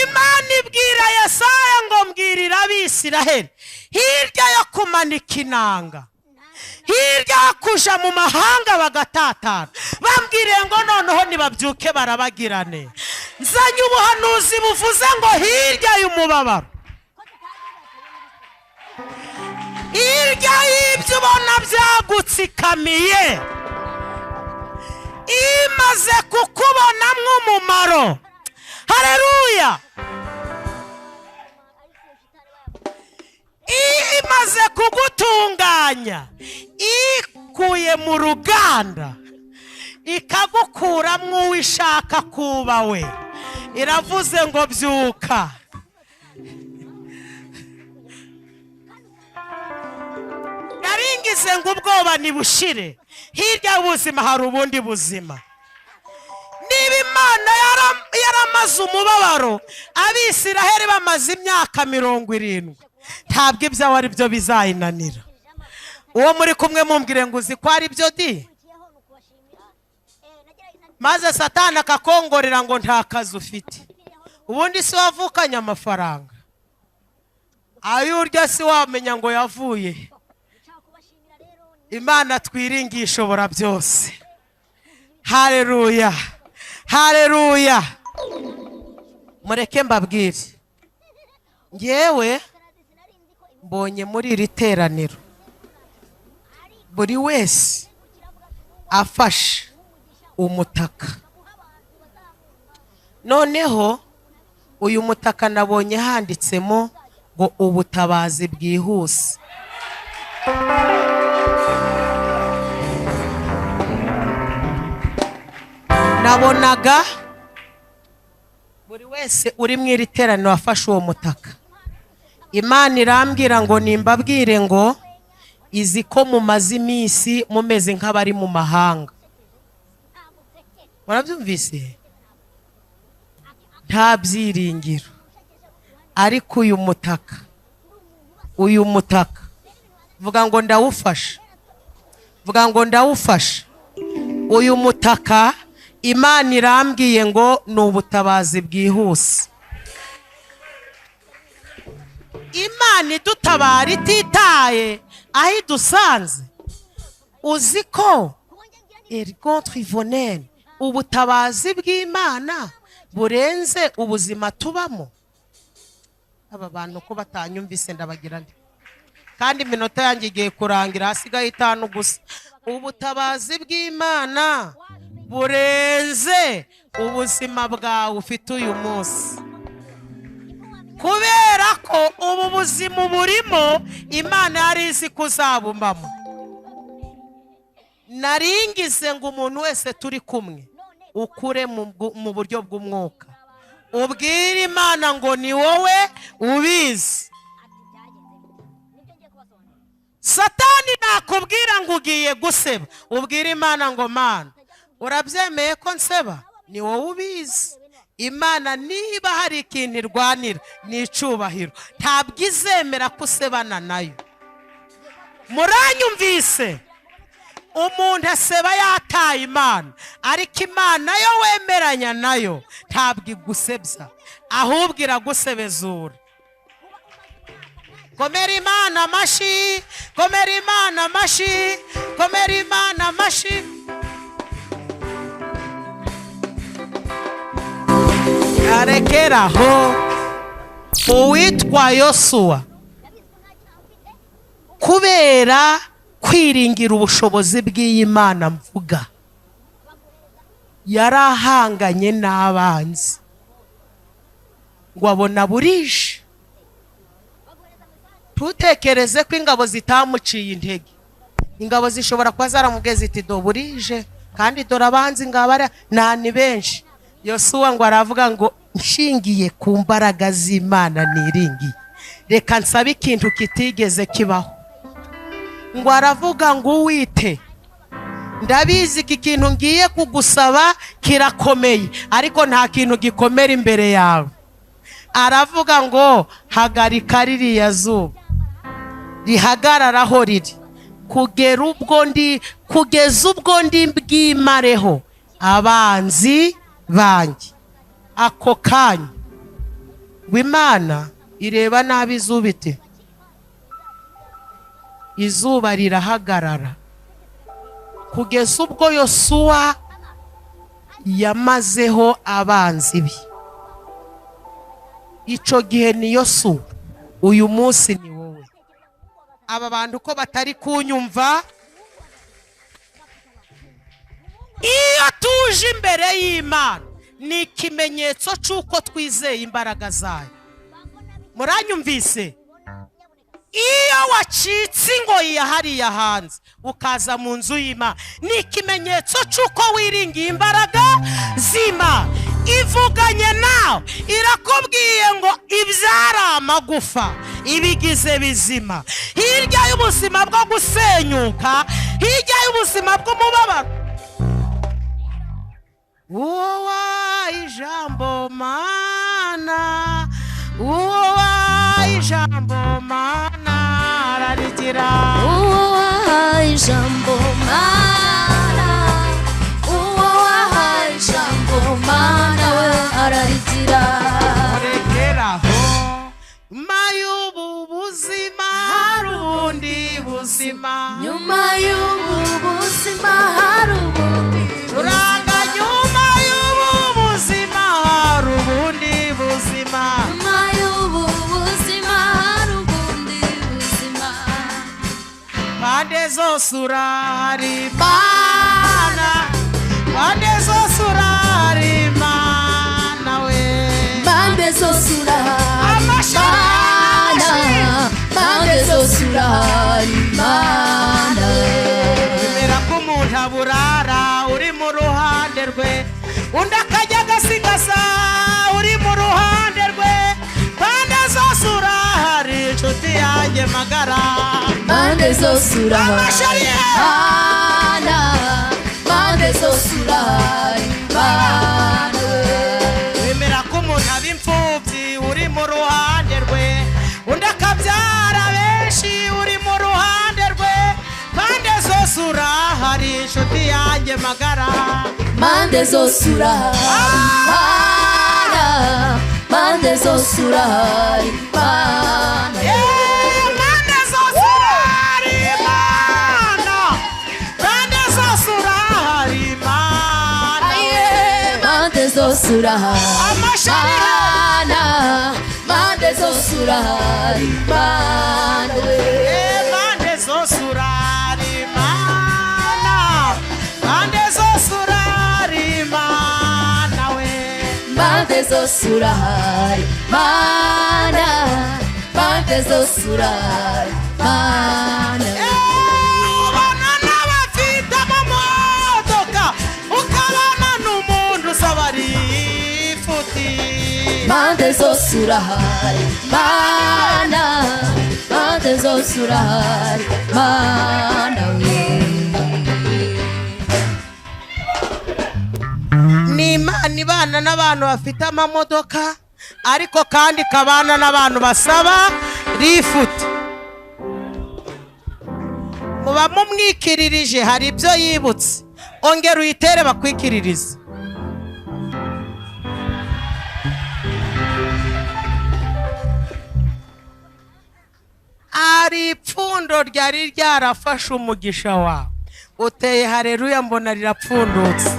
Imana ibwira Yesaya ngo mbwirira Abisiraheli, hirya yo kumanika inanga, hirya yo kuja mu mahanga bagatatana, bambwiriye ngo noneho nibabyuke barabagirane. Nzanye ubuhanuzi buvuze ngo hirya y'umubabaro, hirya y'ibyo ubona byagutsikamiye, imaze kukubonamwo umumaro. Haleluya! Imaze kugutunganya, ikuye mu ruganda, ikagukuramwo uwishaka kuba we. Iravuze ngo byuka. Naringize ngo ubwoba nibushire, hirya y'ubuzima hari ubundi buzima. Niba Imana yaramaze umubabaro, Abisiraheli bamaze imyaka 70, ntabwo ibyawe ari byo bizayinanira. Uwo muri kumwe mumbwire ngo uzi ko ari byo di? Maze Satani akakongorera ngo nta kazi ufite. Ubundi si wavukanye amafaranga, ayo urya si wamenya ngo yavuye. Imana twiringiye ishobora byose. Haleluya, haleluya. Mureke mbabwire, ngewe mbonye muri iri teraniro buri wese afashe umutaka. Noneho uyu mutaka nabonye handitsemo ngo ubutabazi bwihuse. Nabonaga buri wese uri mu iri teraniro afashe uwo mutaka. Imana irambwira ngo nimbabwire ngo izi ko mumaze iminsi mumeze nk'abari mu mahanga. Murabyumvise? Nta byiringiro. Ariko uyu mutaka, uyu mutaka, vuga ngo ndawufasha, vuga ngo ndawufasha. Uyu mutaka Imana irambwiye ngo ni ubutabazi bwihuse. Imana idutabara ititaye aho idusanze. Uzi ko ergontrivonene ubutabazi bw'Imana burenze ubuzima tubamo. Aba bantu ko batanyumvise ndabagira nti, kandi iminota yanjye igiye kurangira, hasigaye 5 gusa. Ubutabazi bw'Imana burenze ubuzima bwawe ufite uyu munsi, kubera ko ubu buzima burimo Imana yari izi kuzabumbamo. Naringize ngo umuntu wese turi kumwe ukure mu buryo bw'umwuka, ubwire Imana ngo ni wowe ubizi. Satani nakubwira ngo ugiye guseba, ubwira Imana ngo Mana urabyemeye ko nseba? Ni wowe ubizi. Imana niba hari ikintu irwanira ni icubahiro, ntabwo izemera ko usebana nayo. Muranyumvise? Umuntu aseba yataye Imana, ariko Imana yo wemeranya nayo ntabwo igusebya, ahubwo iragusebezura. Komera Imana amashi, komera Imana amashi, komera Imana amashi. Arekeraho uwitwa Yosuwa kubera kwiringira ubushobozi bw'Imana mvuga, yarahanganye n'abanzi ngo abona burije. Tutekereze ko ingabo zitamuciye intege. Ingabo zishobora kuba zaramubwiye ziti do burije, kandi dore abanzi ngabara nani benshi. Yosuwa ngo aravuga ngo nshingiye ku mbaraga z'Imana niringiye, reka nsabe ikintu kitigeze kibaho. Ngo aravuga ngo uwite, ndabizi iki kintu ngiye kugusaba kirakomeye, ariko nta kintu gikomera imbere yawe. Aravuga ngo hagarika ririya zuba rihagararaho riri, kugera ubwo ndi, kugeza ubwo ndi bwimareho abanzi banjye. Ako kanya Imana ireba nabi izuba iti, izuba rirahagarara kugeza ubwo Yosuwa yamazeho abanzi be. Ico gihe ni Yosuwa, uyu munsi ni wowe. Aba bantu ko batari kunyumva, iyo tuje imbere y'Imana ni ikimenyetso cy'uko twizeye imbaraga zayo. Muranyumvise? Iyo wacitse ingoyi ya hariya hanze ukaza mu nzu y'Imana ni ikimenyetso cy'uko wiringiye imbaraga z'Imana. Ivuganye nawe irakubwiye ngo ibyari amagufa ibigize bizima. Hirya y'ubuzima bwo gusenyuka, hirya y'ubuzima bw'umubabaro, uwo ijambo Mana, uwo ijambo Mana ararigira. Uwo ijambo Mana, uwo ijambo Mana we ararigira. Rekeraho nyuma y'ubu buzima hari ubundi buzima, nyuma y'ubu buzima hari ubundi turanga, nyuma y'ubu buzima hari ubundi buzima, nyuma y'ubu buzima hari ubundi buzima. Pande zose urahari Mana, pande zose urahari Mana we, pande zose urahari Mana, pande zose urahari Mana we. Bemera ko umuntu aburara uri mu ruhande rwe, undi akajya agasigasa uri mu ruhande rwe. Pande zose urahari inshuti yanjye magara, pande zose urahari Mana, pande zose urahari Mana we. Bemera ko umuntu aba imfubyi uri mu ruhande rwe, undi akabyara benshi uri mu ruhande rwe. Pande zose urahari inshuti yanjye magara, pande zose urahari Mana, pande zose urahari Mana. Pande zose urahari Mana, pande zose urahari Mana, pande zose urahari Mana, pande zose urahari Mana we. Pande zose urahari Mana, pande zose urahari Mana we, pande zose urahari Mana, pande zose urahari Mana. Ubana n'abafite amamodoka, ukabana n'umuntu usaba ifuti. Pande zose urahari Mana, pande zose urahari Mana we. Ni Imana ibana n'abantu bafite amamodoka, ariko kandi kabana n'abantu basaba lifuti. Muba mumwikiririje hari ibyo yibutse, ongera uyitere bakwikiririze. Hari ipfundo ryari ryarafashe umugisha wawe, uteye haleluya mbona rirapfundutse.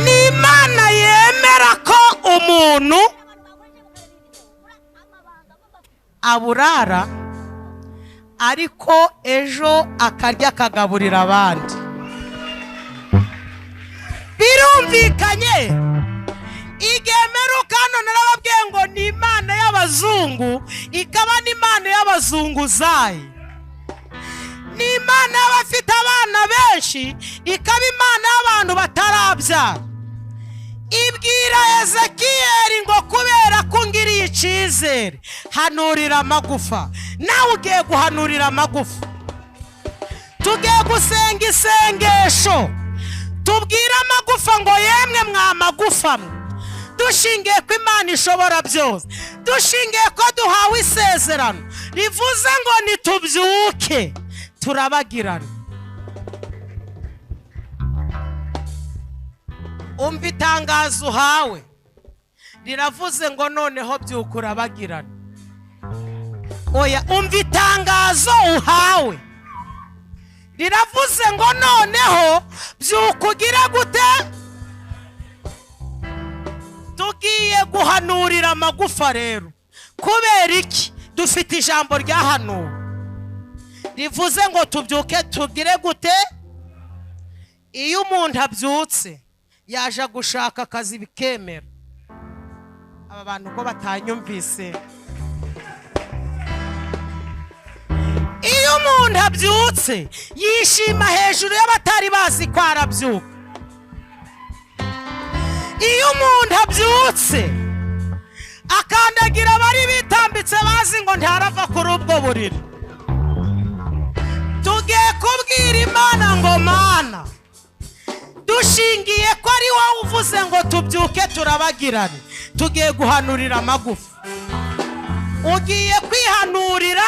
Ni Imana yemera ko umuntu aburara, ariko ejo akarya akagaburira abandi. Birumvikanye. Igihe mperuka hano narababwiye ngo ni Imana y'abazungu, ikaba n'Imana y'abazunguzayi. Ni Imana y'abafite abana benshi, ikaba Imana y'abantu batarabyara. Ibwira Ezekiyeli ngo kubera ko ungiriye icyizere, hanurira amagufa. Nawe ugiye guhanurira amagufa. Tugiye gusenga isengesho, tubwire amagufa ngo yemwe mwa magufa mwe, dushingiye ko Imana ishobora byose, dushingiye ko duhawe isezerano rivuze ngo nitubyuke turabagirana. Umva itangazo uhawe riravuze ngo noneho byuka urabagirana. Oya, umva itangazo uhawe riravuze ngo noneho byuka ugira gute? Tugiye guhanurira amagufa rero. Kubera iki? Dufite ijambo ryahanuwe rivuze ngo tubyuke tugire gute? Iyo umuntu abyutse yaje gushaka akazi bikemera. Aba bantu ko batanyumvise. Iyo umuntu abyutse yishima hejuru y'abatari bazi ko arabyuka. Iyo umuntu abyutse akandagira abari bitambitse bazi ngo ntarava kuri ubwo buriri. Tugiye kubwira Imana ngo Mana, dushingiye ko ari wowe uvuze ngo tubyuke turabagirane, tugiye guhanurira amagufa. Ugiye kwihanurira,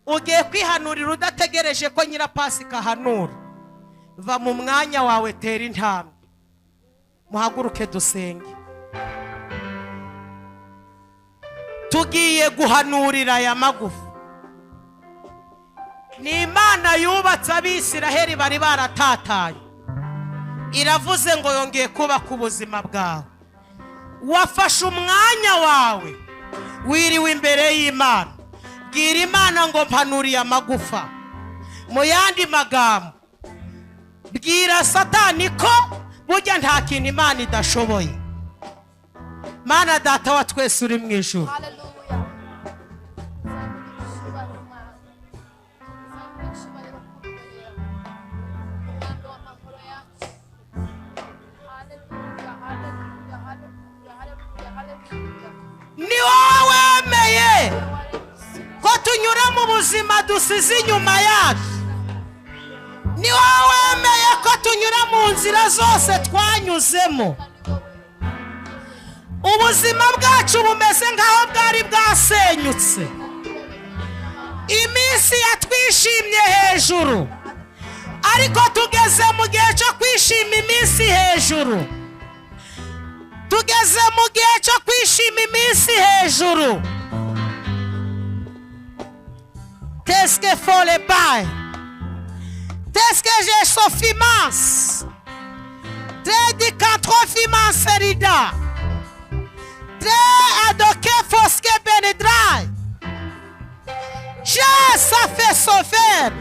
ugiye kwihanurira udategereje ko nyirapasika ahanura. Va mu mwanya wawe, tera intambwe, muhaguruke dusenge. Tugiye guhanurira aya magufa. Ni Imana yubatse Abisiraheli bari baratatanye, iravuze ngo yongeye kubaka ubuzima bwawe. Wafashe umwanya wawe, wiriwe imbere y'Imana, bwira Imana ngo mpanuriye amagufa. Mu yandi magambo, bwira Satani ko burya nta kintu Imana idashoboye. Mana Data wa twese uri mu ijuru, ni wowe wemeye ko tunyura mu buzima dusize inyuma yacu, ni wowe wemeye ko tunyura mu nzira zose twanyuzemo. Ubuzima bwacu bumeze nk'aho bwari bwasenyutse, iminsi yatwishimye hejuru, ariko tugeze mu gihe cyo kwishima iminsi hejuru. Tugeze mu gihe cyo kwishima iminsi hejuru. Teske fole bay, teske je sofimans, tredi kantrofimans erida, tre adoke foske benedrai, je safe sofer.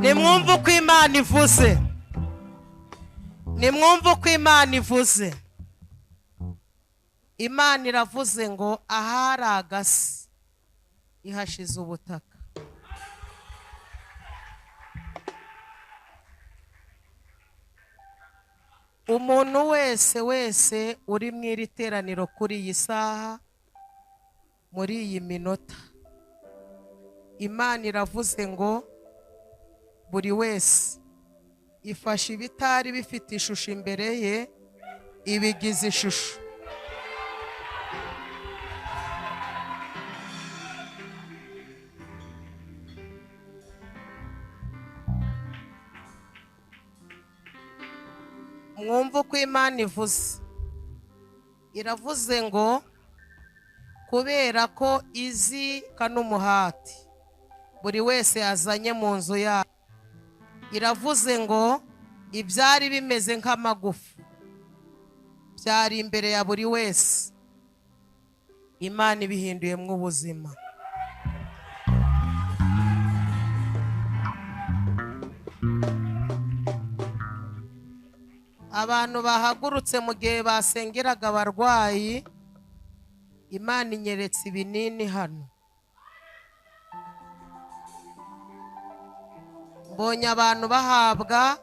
Nimwumve uko Imana ivuze. Nimwumve uko Imana ivuze. Imana iravuze ngo ahari agasi ihashize ubutaka. Umuntu wese wese uri mu iri teraniro kuri iyi saha, muri iyi minota, Imana iravuze ngo buri wese ifashe ibitari bifite ishusho imbere ye ibigize ishusho. Mwumve uko Imana ivuze. Iravuze ngo kubera ko izi n'umuhati buri wese azanye mu nzu yayo, iravuze ngo ibyari bimeze nk'amagufa byari imbere ya buri wese, Imana ibihinduyemo ubuzima. Abantu bahagurutse mu gihe basengeraga abarwayi, Imana inyeretse ibinini hano. Mbonye abantu bahabwa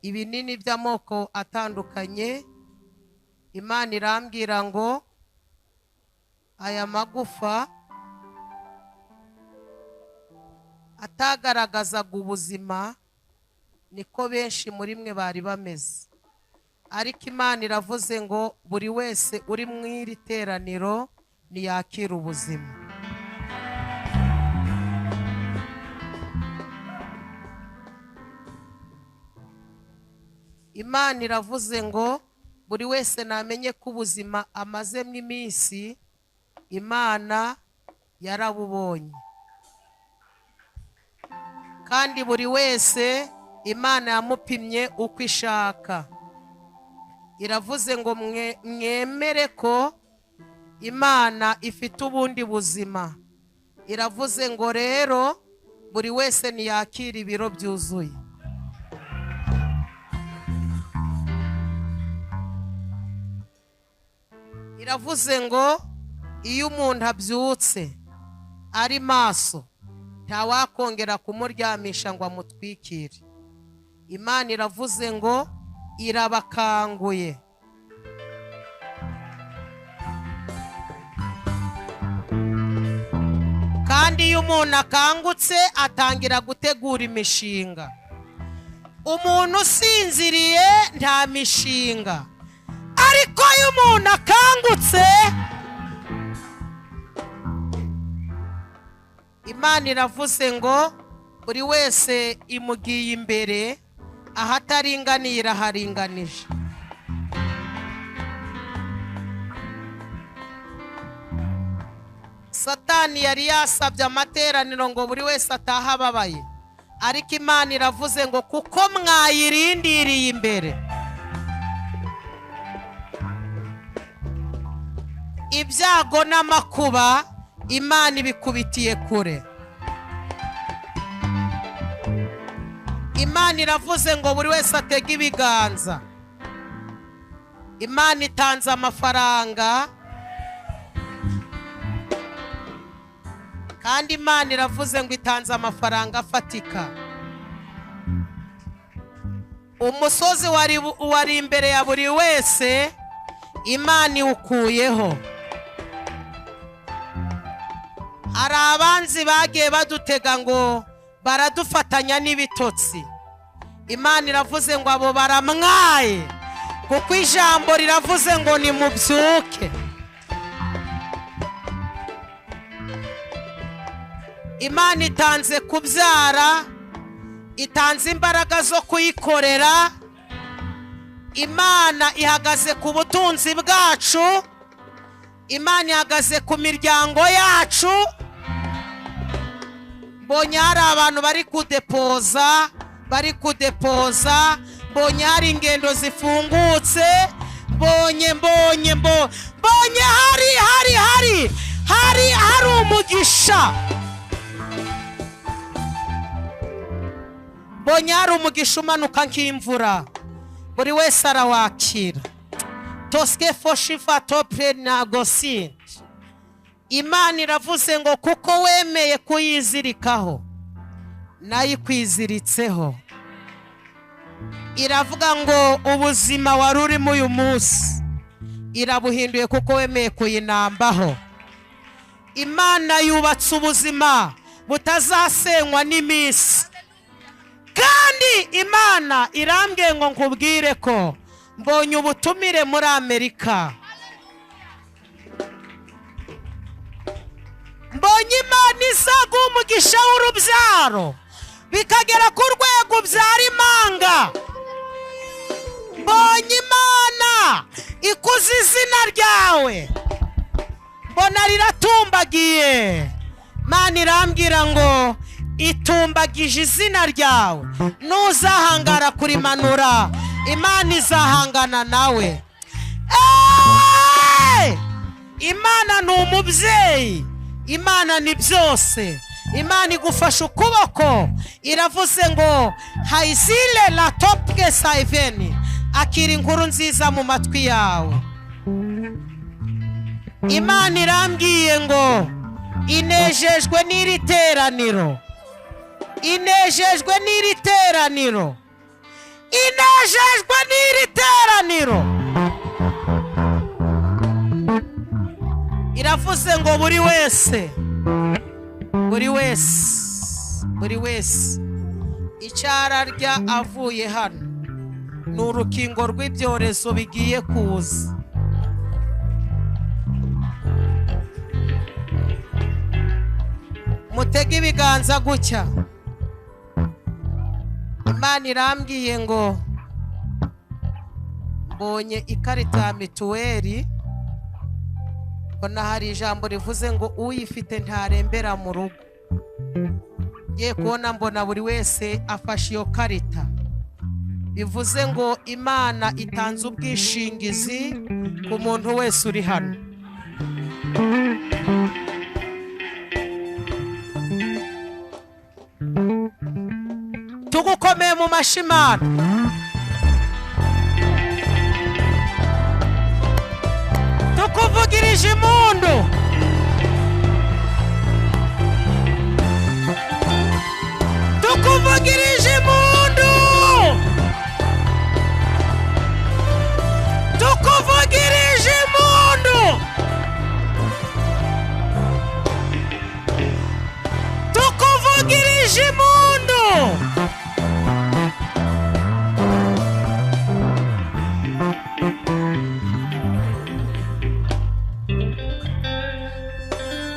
ibinini by'amoko atandukanye. Imana irambwira ngo aya magufa atagaragazaga ubuzima niko benshi muri mwe bari bameze, ariko Imana iravuze ngo buri wese uri mu iri teraniro ntiyakira ubuzima. Imana iravuze ngo buri wese namenye ko ubuzima amazemo iminsi Imana yarabubonye, kandi buri wese Imana yamupimye uko ishaka. Iravuze ngo mwemere ko Imana ifite ubundi buzima. Iravuze ngo rero buri wese ntiyakira ibiro byuzuye. Iravuze ngo iyo umuntu abyutse ari maso ntawakongera kumuryamisha ngo amutwikire. Imana iravuze ngo irabakanguye. Kandi iyo umuntu akangutse atangira gutegura imishinga. Umuntu usinziriye nta mishinga, ariko iyo umuntu akangutse, Imana iravuze ngo buri wese imugiye imbere, ahataringaniye iraharinganije. Satani yari yasabye amateraniro ngo buri wese ataha ababaye, ariko Imana iravuze ngo kuko mwayirindiriye imbere, ibyago n'amakuba Imana ibikubitiye kure. Imana iravuze ngo buri wese atege ibiganza. Imana itanze amafaranga, kandi Imana iravuze ngo itanze amafaranga afatika. Umusozi wari imbere ya buri wese Imana iwukuyeho. Hari abanzi bagiye badutega ngo baradufatanya n'ibitotsi, Imana iravuze ngo abo baramwaye, kuko ijambo riravuze ngo nimubyuke. Imana itanze kubyara, itanze imbaraga zo kuyikorera. Imana ihagaze ku butunzi bwacu, Imana ihagaze ku miryango yacu. Mbonye hari abantu bari kudepoza, bari kudepoza. Mbonye hari ingendo zifungutse. Mbonye mbonye mbonye hari hari hari hari hari umugisha. Mbonye hari umugisha umanuka nk'imvura, buri wese arawakira. Toske foshifa topre nagosin. Imana iravuze ngo kuko wemeye kuyizirikaho nayo ikwiziritseho. Iravuga ngo ubuzima wari urimo uyu munsi irabuhinduye kuko wemeye kuyinambaho. Imana yubatse ubuzima butazasenywa n'iminsi. Kandi Imana irambwiye ngo nkubwire ko mbonye ubutumire muri Amerika. Mbonye Imana izaguha umugisha w'urubyaro bikagera ku rwego ubyara imanga. Mbonye Imana ikuza izina ryawe, mbona riratumbagiye. Imana irambwira ngo itumbagije izina ryawe, nuzahangara kurimanura Imana izahangana nawe. Imana ni umubyeyi, Imana ni byose. Imana igufasha ukuboko, iravuze ngo hayizile la topke saiveni. Akira inkuru nziza mu matwi yawe. Imana irambwiye ngo inejejwe n'iri teraniro, inejejwe n'iri teraniro, inejejwe n'iri teraniro. Iravuze ngo buri wese, buri wese, buri wese icyo ararya avuye hano ni urukingo rw'ibyorezo bigiye kuza. Mutege ibiganza gutya. Imana irambwiye ngo mbonye ikarita ya mituweli, mbona hari ijambo rivuze ngo uyifite ntarembera mu rugo. Ngiye kubona mbona buri wese afashe iyo karita, bivuze ngo Imana itanze ubwishingizi ku muntu wese uri hano. Tugukomeye mu mashyi Imana. Tukuvugirije impundu. Tukuvugirije impundu. Tukuvugirije impundu. Tukuvugirije impundu.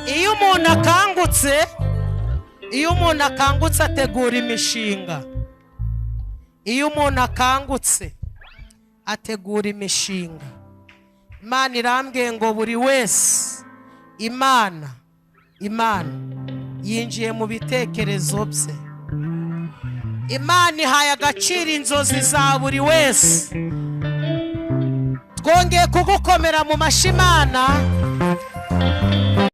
Iyo umuntu akangutse, iyo umuntu akangutse ategura imishinga. Iyo umuntu akangutse ategura imishinga. Imana irambwiye ngo buri wese, Imana, Imana yinjiye mu bitekerezo bye. Imana ihaye agaciro inzozi za buri wese. Twongeye kugukomera mu mashyi Imana.